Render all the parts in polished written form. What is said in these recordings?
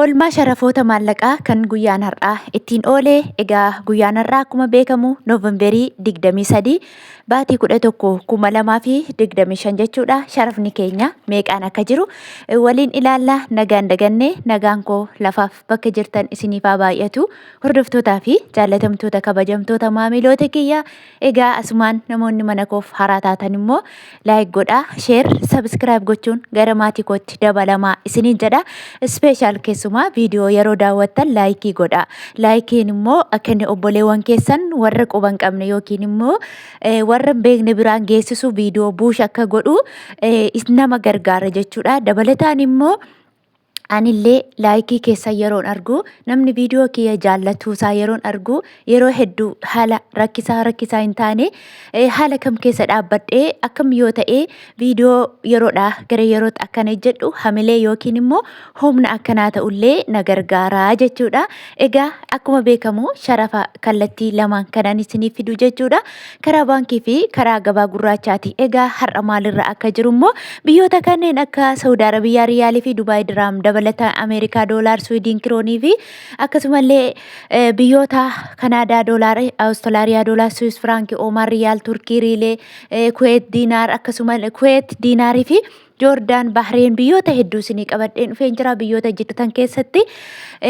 Oolmaa sharafoota maallaqaa kan guyyaan har'aa ittiin oole. Egaa guyyaan har'aa akkuma beekamu Noovemberii 23 baatii 11 2025 jechuudha. Sharafni keenya meeqaan akka jiru waliin ilaalla. Nagaan daganne, nagaan koo lafaaf bakka jirtan isiniif haa baay'atu. Hordoftootaa fi jaallatamtoota, kabajamtoota maamiloota kiyya, egaa asumaan namoonni mana koof haaraa taatan immoo like godhaa, share, subscribe gochuun gara maatii kootti dabalamaa isiniin jedha. Special keessumaa viidiyoo yeroo daawwattan like godhaa. Likeiin immoo akka inni obboleewwan keessan warra quba hin qabne yookiin immoo warra hin beekne biraan geessisu, viidiyoo push akka godhu nama gargaara jechuudha. Dabalataan immoo anillee like keessan yeroon argu, namni viidiyoo kiyya jaallatuusaa yeroon argu, yeroo hedduu haala rakkisaa rakkisaa hin taane haala kam keessa dhaabbadhee akkam yoo ta'e viidiyoo yeroodhaa gara yerootti akkana jedhu hamilee yookiin immoo humna akkanaa ta'ullee na gargaaraa jechuudha. Egaa akkuma beekamu sharafa kallattii lamaan kanan isiniif fidu jechuudha. Karaa baankii fi karaa gabaa gurraachaati. Egaa har'a maalirra akka jiru immoo biyyoota kanneen akka Saudi Arabiyaa Riyaalii fi Dubaay Diraam, dabalataan Ameerikaa Doolaar, Swiidin Kiroonii fi akkasumallee biyyoota Kanaadaa Doolaar, Awustiraaliyaa Doolaar, Swiss Firaankii, Oomaan Riyaal, Turkii Riilee, Kuweet Diinaar, akkasuma Kuweet Diinaarii fi Joordaan, Bahreen, biyyoota hedduu isinii qabadheen dhufeen jira. Biyyoota jirtan keessatti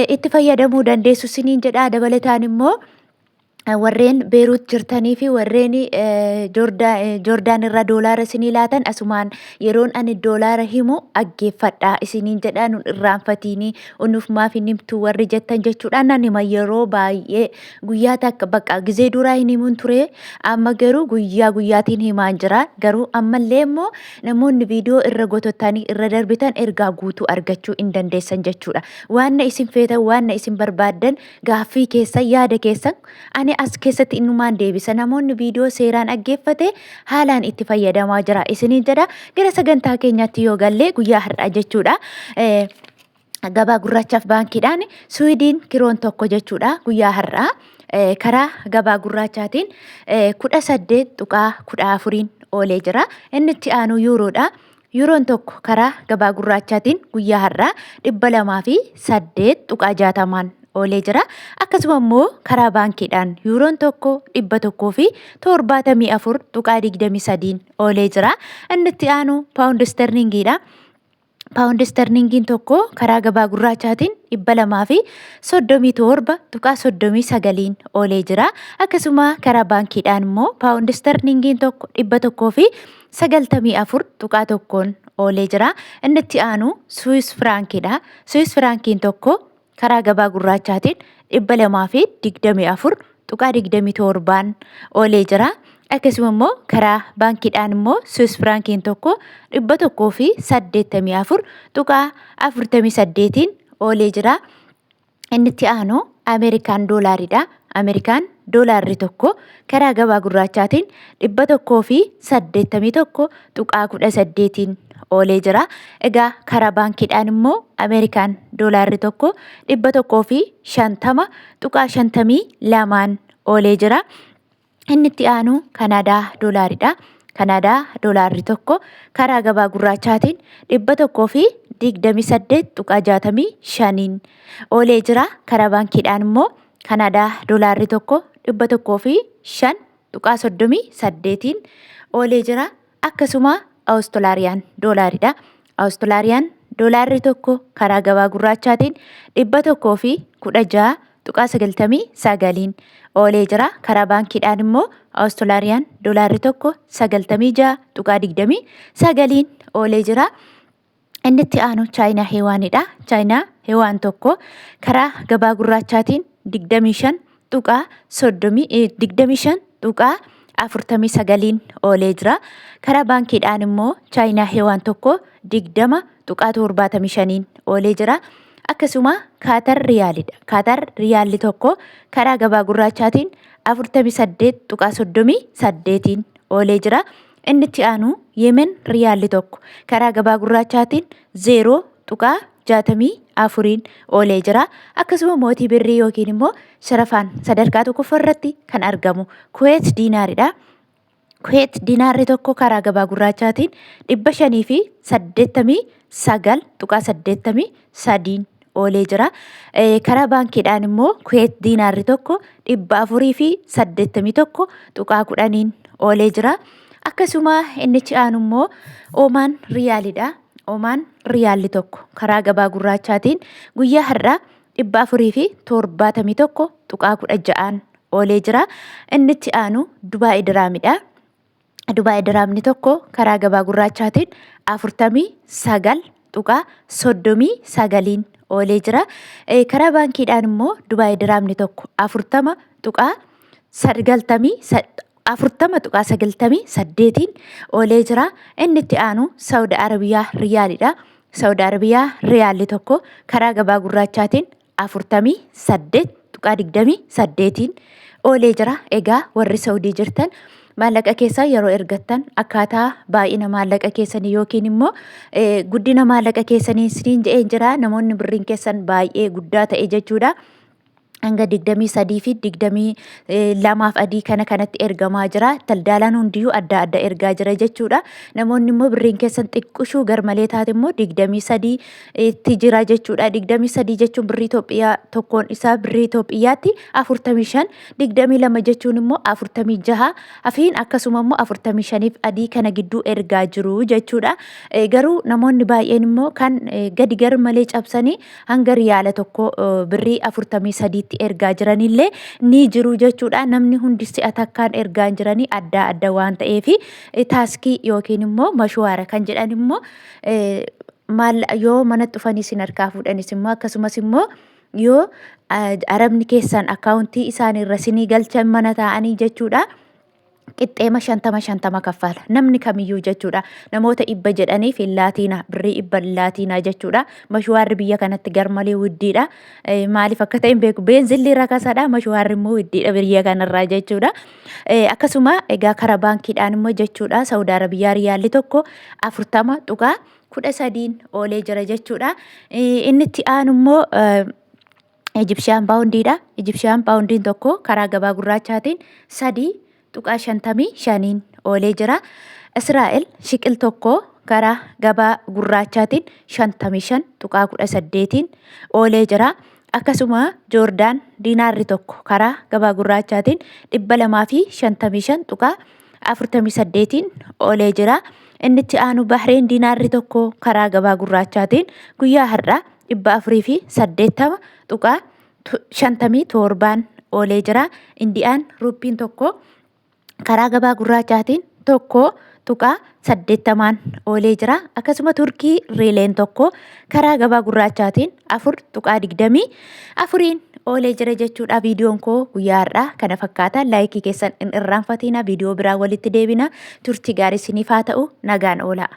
itti fayyadamuu dandeessu isiniin jedha. Dabalataan immoo warreen Beeruut jirtanii fi warreen Joordaan irra doolaara isinii laatan, asumaan yeroon ani doolaara himu dhaggeeffadha isiniin jedha. Nun irraanfatiini, unuuf maaf hin himtu warri jettan jechuudha. Nan hima yeroo baay'ee, guyyaa takka bakka gizee duraa hin himuun ture, amma garuu guyyaa guyyaatiin himaan jira. Garuu ammallee immoo namoonni viidiyoo irra gotottanii irra darbitan ergaa guutuu argachuu hin dandeessan jechuudha. Waan isin feetan, waan isin barbaaddan, gaaffii keessan, yaada keessan ani as keessatti innumaan deebisa. Namoonni viidiyoo seeraan dhaggeeffate haalaan itti fayyadamaa jira isiniin jedha. Gara sagantaa keenyaatti yoo galle, guyyaa har'aa jechuudha. Gabaa gurraachaaf baankiidhaan Swiidin kiroon tokko jechuudha guyyaa har'aa karaa gabaa gurraachaatiin 18.14n oolee jira. Inni itti aanu yuuroodha. Yuuroon tokko karaa gabaa gurraachaatiin guyyaa har'aa 208.60n oolee jira. Akkasuma immoo karaa baankiidhaan yuuroon tokko 174.23n oolee jira. Inni itti aanu paawundi sterlingiidha. Paawundi sterlingiin tokko karaa gabaa gurraachaatiin 237.39n oolee jira. Akkasuma karaa baankiidhaan immoo paawundi sterlingiin tokko 194.1n oolee jira. Inni itti aanu Swiss firaankiidha. Swiss firaankiin tokko karaa gabaa gurraachaatiin 224.27n oolee jira. Akkasuma immoo karaa baankiidhaan immoo Swiss firaankiin tokko 184.48n oolee jira. Inni itti aanu Ameerikaan doolaaridha. Ameerikaan doolaarri tokko karaa gabaa gurraachaatiin 181.18n oolee jira. Egaa karaa baankiidhaan immoo Ameerikaan doolaarri tokko 150.52n oolee jira. Inni itti aanu Kanaadaa doolaaridha. Kanaadaa doolaarri tokko karaa gabaa gurraachaatiin 128.65n oolee jira. Karaa baankiidhaan immoo Kanaadaa doolaarri tokko 105.38n oolee jira. Akkasuma Awustiraariyaan doolaaridha. Awustiraariyaan doolaarri tokko karaa gabaa gurraachaatiin 116.99n oolee jira. Karaa baankiidhaan immoo Awustiraariyaan doolaarri tokko 96.29n oolee jira. Inni itti aanu Chaayinaa Heewaanidha. Chaayinaa Heewaan tokko karaa gabaa gurraachaatiin 25.49n oolee jira. Karaa baankiidhaan immoo Chaayinaa Heewaan tokko 20.75n oolee jira. Akkasuma Kaatar Riyaalidha. Kaatar Riyaalli tokko karaa gabaa gurraachaatiin 48.38n oolee jira. Inni itti aanu Yemen Riyaalli tokko karaa gabaa gurraachaatiin 0.64n oolee jira. Akkasuma mootii birrii yookiin immoo sharafaan sadarkaa tokkoffaa irratti kan argamu Kuweet diinaaridha. Kuweet diinaarri tokko karaa gabaa gurraachaatiin 589.83n oolee jira. Karaa baankiidhaan immoo Kuweet diinaarri tokko 481.10n oolee jira. Akkasuma inni itti aanu immoo Oomaan riyaalidha. Oomaan riyaalli tokko karaa gabaa gurraachaatiin guyyaa har'aa 471.16n oolee jira. Inni itti aanu Dubaay Diraamidha. Dubaay Diraamni tokko karaa gabaa gurraachaatiin 49.39n oolee jira. Karaa baankiidhaan immoo Dubaay Diraamni tokko 40.98n oolee jira. Inni itti aanu Saawud Arabiyaa Riyaalidha. Saawud Arabiyaa Riyaalli tokko karaa gabaa gurraachaatiin 48.28n oolee jira. Egaa warri Saudii jirtan maallaqa keessaa yeroo ergattan akkaataa baay'ina maallaqa keessanii yookiin immoo guddina maallaqa keessanii isiniin jedheen jira. Namoonni birriin keessan baay'ee guddaa ta'e jechuudha. Hanga 23 fi 22f adii kana kanatti ergamaa jira. Daldaalaan hundiyyuu adda adda ergaa jira jechuudha. Namoonni immoo birriin keessan xiqqishuu garmalee taate immoo 23 tti jira jechuudha. 23 jechuun birrii Itoophiyaa tokkoon isaa birrii Itoophiyaatti 45, 22 jechuun immoo 46 hafiin akkasuma immoo 45f adii kana gidduu ergaa jiru jechuudha. Garuu namoonni baay'een immoo kan gadi garmalee cabsanii hanga riyaala tokko birrii 43tti ergaa jiranillee ni jiru jechuudha. Namni hundi si'a takkaan ergaa hin jiranii adda adda waan ta'eef taaskii yookiin immoo mashuwaara kan jedhan immoo maal yoo manatti dhufanii isin harkaa fuudhanis immoo akkasumas immoo yoo arabni keessan akkaawuntii isaaniirra isinii galchan mana taa'anii jechuudha. Qixxeema 50 50 kaffala namni kamiyyuu jechuudha. Namoota 100 jedhaniif hin laatiina, birrii 100 hin laatiina jechuudha. Mashuwaarri biyya kanatti garmalee widdiidha. Maaliif akka ta'e hin beeku. Beenzilli rakasadha, mashuwaarri immoo widdiidha biyya kanarraa jechuudha. Akkasuma egaa karaa baankiidhaan immoo jechuudha Saawud Arabiyaa riyaalli tokko 40.13n oolee jira jechuudha. Inni itti aanu immoo Ijibshiyaan paawundiidha. Ijibshiyaan paawundiin tokko karaa gabaa gurraachaatiin 3.55n oolee jira. Israa'el shiqil tokko karaa gabaa gurraachaatiin 55.18n oolee jira. Akkasuma Joordaan diinaarri tokko karaa gabaa gurraachaatiin 255.48n oolee jira. Inni itti aanu Bahreen diinaarri tokko karaa gabaa gurraachaatiin guyyaa har'aa 480.57n oolee jira. Indiyaan ruuppiin tokko karaa gabaa gurraachaatiin 1.80n oolee jira. Akkasuma Turkii riileen tokko karaa gabaa gurraachaatiin 4.24n oolee jira jechuudha. Viidiyoon koo guyyaa har'aa kana fakkaata. Laayikii keessan hin irraanfatiina. Viidiyoo biraa walitti deebina. Turtii gaarii isiniif haa ta'u. Nagaan oolaa.